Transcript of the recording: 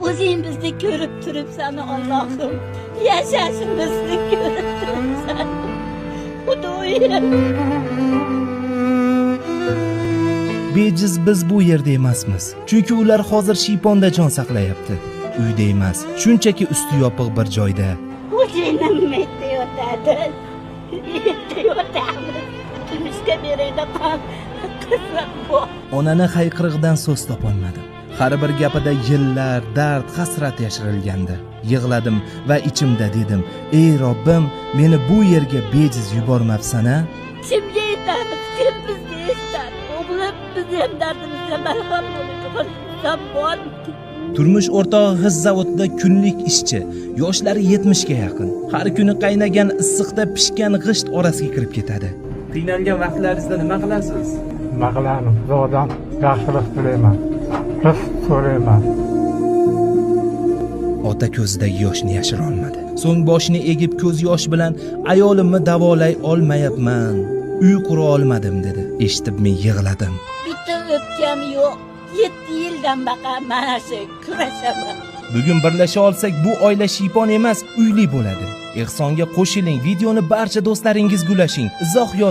O'zing bizni ko'rib turibsan, Allohim. Yashashimizni ko'rib turibsan. Xudoyim. Bejiz biz bu yerda emasmiz. Chunki ular hozir shiyponda jon saqlayapti. Uyda emas, shunchaki usti yopiq bir joyda. Xo'jayinim yerda yotadi. Yerda yotamiz. Turmushga beradigan qizim bor. Onani hayqirig'idan so'z topolmadim. Har bir gapida yillar, dard, hasrat yashirilgandi. Yig'ladim va ichimda dedim: "Ey Robbim, meni bu yerga bejiz yubormabsan-a?" Kimga aytamiz? Kim bizni eshitadi? O'g'lim, bizni ham dardimizga malham bo'ladigan inson bormi? Turmush o'rtog'i g'isht zavodida kunlik ishchi, yoshlari 70 ga yaqin. Har kuni qaynagan issiqda pishgan g'isht orasiga kirib ketadi. Qiynalgan vaqtlaringizda nima qilasiz? Nima qilaman? Xudodan yaxshilik tilayman, rizq so'rayman. Ota ko'zidagi yoshni yashira olmadi. So'ng boshini egib ko'z yosh bilan ayolimni davolay olmayapman. Uy qura olmadim dedi. Eshitib men yig'ladim. Bitta o'pkam yo'q. 7 yildan baqa mana shu kurashaman. Bugun birlasha olsak bu oila shiypon emas, uyli bo'ladi. Ehsonga qo'shiling, videoni barcha do'stlaringizga ulashing. Izoh yoz.